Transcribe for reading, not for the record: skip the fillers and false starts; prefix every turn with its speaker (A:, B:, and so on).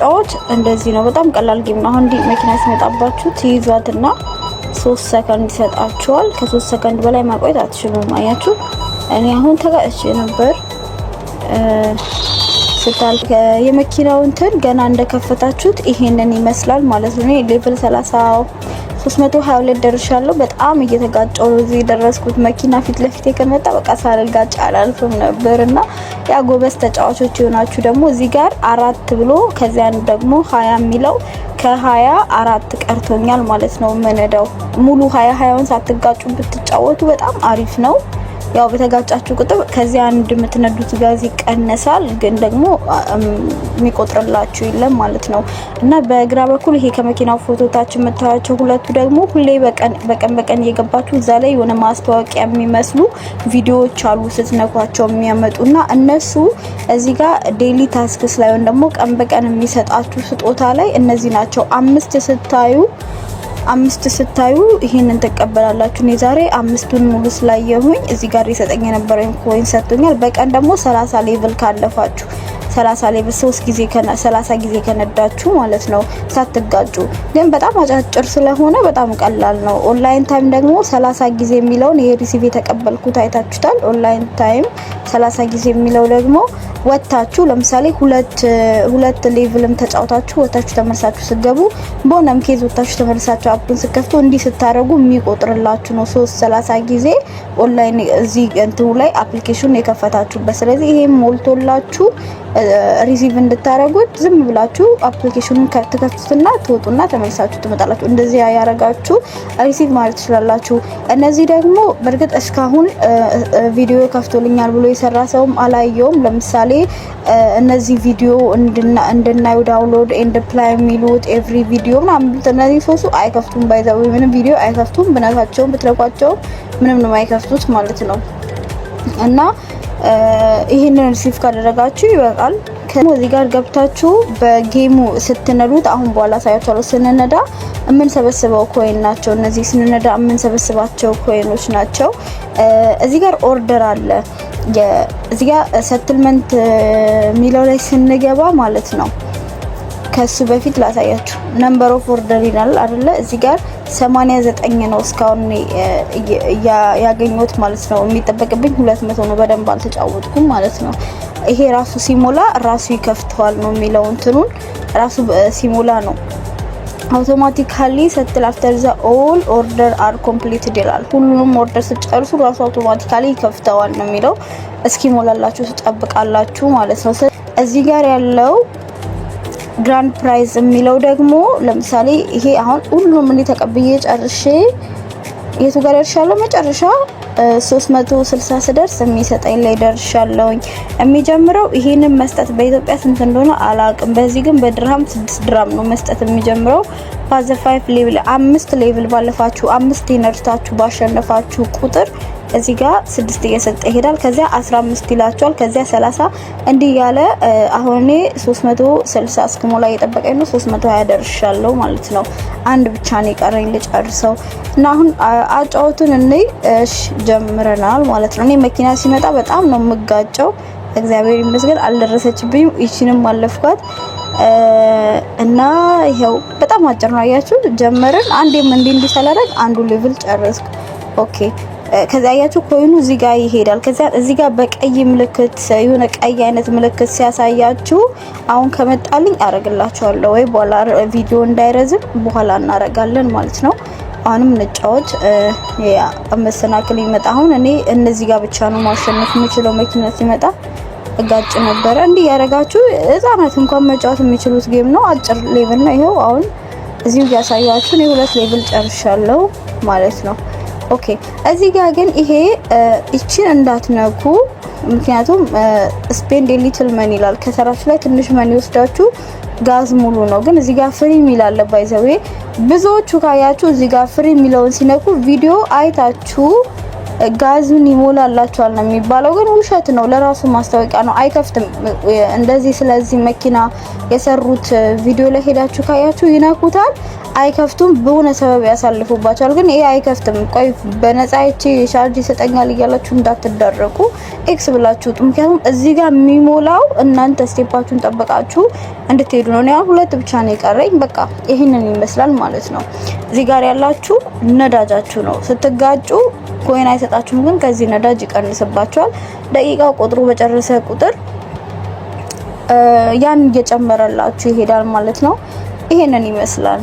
A: ለመጫወት እንደዚህ ነው። በጣም ቀላል game ነው። አሁን እንዲህ መኪና ሲመጣባችሁ ትይዟትና 3 ሰከንድ ይሰጣችኋል። ከ3 ሰከንድ በላይ ማቆየት አትችሉም። አያችሁ፣ እኔ አሁን ተጋጭቼ ነበር። ስታል የመኪናው እንትን ገና እንደከፈታችሁት ይሄንን ይመስላል ማለት ነው። Level 30 322 ደርሻለሁ። በጣም እየተጋጨው ነው እዚህ የደረስኩት። መኪና ፊት ለፊቴ ከመጣ በቃ ሳልጋጭ አላልፍም ነበር። እና ያ ጎበዝ ተጫዋቾች የሆናችሁ ደግሞ እዚህ ጋር አራት ብሎ ከዚያን ደግሞ 20 የሚለው ከ24 ቀርቶኛል ማለት ነው። መነዳው ሙሉ 20 20ውን ሳትጋጩ ብትጫወቱ በጣም አሪፍ ነው። ያው በተጋጫችሁ ቁጥር ከዚያ አንድ የምትነዱት ጋዝ ይቀነሳል፣ ግን ደግሞ የሚቆጥርላችሁ የለም ማለት ነው። እና በግራ በኩል ይሄ ከመኪናው ፎቶ ታች የምታያቸው ሁለቱ ደግሞ ሁሌ በቀን በቀን በቀን እየገባችሁ እዛ ላይ የሆነ ማስታወቂያ የሚመስሉ ቪዲዮዎች አሉ ስትነኳቸው የሚያመጡና እነሱ እዚህ ጋር daily tasks ላይ ወይም ደግሞ ቀን በቀን የሚሰጣችሁ ስጦታ ላይ እነዚህ ናቸው። አምስት ስታዩ ይሄንን ትቀበላላችሁ። እኔ ዛሬ አምስቱን ሙሉ ስላየሁኝ እዚህ ጋር የሰጠኝ የነበረኝ coin ሰጥቶኛል። በቀን ደግሞ 30 level ካለፋችሁ፣ 30 level 3 ጊዜ፣ 30 ጊዜ ከነዳችሁ ማለት ነው ሳትጋጩ። ግን በጣም አጫጭር ስለሆነ በጣም ቀላል ነው። Online time ደግሞ 30 ጊዜ የሚለውን ይሄ receive የተቀበልኩት አይታችሁታል። Online time 30 ጊዜ የሚለው ደግሞ ወጥታችሁ ለምሳሌ ሁለት ሁለት level ም ተጫውታችሁ ወጥታችሁ ተመልሳችሁ ስትገቡ፣ በሆነም case ወጥታችሁ ተመልሳችሁ app ኡን ስትከፍቱ እንዲህ ስታደርጉ የሚቆጥርላችሁ ነው። 3 30 ጊዜ ኦንላይን እዚህ እንትኑ ላይ application የከፈታችሁበት። ስለዚህ ይሄም ሞልቶላችሁ receive እንድታደርጉት ዝም ብላችሁ application ኑን ትከፍቱትና ትወጡና ተመልሳችሁ ትመጣላችሁ። እንደዚያ ያረጋችሁ receive ማለት ትችላላችሁ። እነዚህ ደግሞ በእርግጥ እስካሁን ቪዲዮ ከፍቶልኛል ብሎ የሰራ ሰውም አላየውም። ለምሳሌ እነዚህ ቪዲዮ እንድናዩ download and play የሚሉት፣ every video ምናምን የሚሉት እነዚህ ሶስቱ አይከፍቱም። By the way ምንም ቪዲዮ አይከፍቱም። ብነካቸውም ብትነኳቸውም ምንም ነው የማይከፍቱት ማለት ነው። እና ይህንን receive ካደረጋችሁ ይበቃል። ከዚህ ጋር ገብታችሁ በ game ኡ ስትነዱት አሁን በኋላ ሳያቸዋለሁ። ስንነዳ የምንሰበስበው coin ናቸው። እነዚህ ስንነዳ የምንሰበስባቸው coin ኦች ናቸው። እዚህ ጋር order አለ። እዚህ ጋር settlement የሚለው ላይ ስንገባ ማለት ነው። ከሱ በፊት ላሳያችሁ። Number of order ይላል አይደለ? እዚህ ጋር 89 ነው እስካሁን ያገኘሁት ማለት ነው። የሚጠበቅብኝ 200 ነው። በደንብ አልተጫወትኩም ማለት ነው። ይሄ ራሱ ሲሞላ ራሱ ይከፍተዋል ነው የሚለው። እንትኑን ራሱ ሲሞላ ነው automatically settle after the all order are completed ይላል። ሁሉንም order ስጨርሱ ራሱ automatically ይከፍተዋል ነው የሚለው። እስኪሞላላችሁ ትጠብቃላችሁ ማለት ነው። እዚህ ጋር ያለው grand prize የሚለው ደግሞ ለምሳሌ ይሄ አሁን ሁሉንም እኔ ተቀብዬ ጨርሼ የቱ ጋር ደርሻለሁ? መጨረሻ 360 ስደርስ የሚሰጠኝ ላይ ደርሻለሁኝ። የሚጀምረው ይሄንን መስጠት በኢትዮጵያ ስንት እንደሆነ አላውቅም። በዚህ ግን በድርሃም 6 ድራም ነው መስጠት የሚጀምረው። Pass the five level፣ አምስት level ባለፋችሁ፣ አምስት ነድታችሁ ባሸነፋችሁ ቁጥር እዚህ ጋር ስድስት እየሰጠ ይሄዳል። ከዚያ 15 ይላቸዋል። ከዚያ 30 እንዲህ እያለ አሁን እኔ 360 እስክሞላ እየጠበቀኝ ነው። 320 ደርሻለሁ ማለት ነው። አንድ ብቻ ነው የቀረኝ ልጨርሰው እና አሁን አጫወቱን እኔ እሺ ጀምረናል ማለት ነው። እኔ መኪና ሲመጣ በጣም ነው የምጋጨው። እግዚአብሔር ይመስገን አልደረሰችብኝም። ይቺንም አለፍኳት እና ይኸው በጣም አጭር ነው። አያችሁ፣ ጀመርን። አንዴም እንዲህ እንዲህ ሳላደርግ አንዱ level ጨረስኩ። Okay፣ ከዚያ አያችሁ coin ኡ እዚህ ጋር ይሄዳል። ከዚያ እዚህ ጋር በቀይ ምልክት የሆነ ቀይ አይነት ምልክት ሲያሳያችሁ አሁን ከመጣልኝ አረግላችኋለሁ ወይ በኋላ ቪዲዮ እንዳይረዝም በኋላ እናረጋለን ማለት ነው። አሁንም እንጫወት። ያ መሰናክል ይመጣ። አሁን እኔ እነዚህ ጋር ብቻ ነው ማሸነፍ የምችለው። መኪና ሲመጣ እጋጭ ነበረ። እንዲህ ያደረጋችሁ ህጻናት እንኳን መጫወት የሚችሉት game ነው። አጭር level ነው። ይኸው አሁን እዚሁ እያሳያችሁ እኔ ሁለት level ጨርሻለሁ ማለት ነው። Okay፣ እዚህ ጋር ግን ይሄ ይቺን እንዳትነኩ፣ ምክንያቱም spend little money ይላል። ከሰራችሁ ላይ ትንሽ money ወስዳችሁ ጋዝ ሙሉ ነው። ግን እዚህ ጋር free የሚል አለ። By the way ብዙዎቹ ካያችሁ እዚህ ጋር free የሚለውን ሲነኩ ቪዲዮ አይታችሁ ጋዙን ይሞላላችኋል ነው የሚባለው። ግን ውሸት ነው፣ ለራሱ ማስታወቂያ ነው። አይከፍትም። እንደዚህ ስለዚህ መኪና የሰሩት ቪዲዮ ላይ ሄዳችሁ ካያችሁ ይነኩታል፣ አይከፍቱም፣ በሆነ ሰበብ ያሳልፉባቸዋል። ግን ይሄ አይከፍትም። ቆይ በነፃ አይቼ ቻርጅ ይሰጠኛል እያላችሁ እንዳትደረቁ፣ X ብላችሁ ውጡ። ምክንያቱም እዚህ ጋር የሚሞላው እናንተ step ኣችሁን ጠብቃችሁ እንድትሄዱ ነው። እኔ አሁን ሁለት ብቻ ነው የቀረኝ። በቃ ይህንን ይመስላል ማለት ነው። እዚህ ጋር ያላችሁ ነዳጃችሁ ነው። ስትጋጩ coin አይሰጣችሁም፣ ግን ከዚህ ነዳጅ ይቀንስባችኋል። ደቂቃው ቆጥሮ በጨረሰ ቁጥር ያን እየጨመረላችሁ ይሄዳል ማለት ነው። ይሄንን ይመስላል።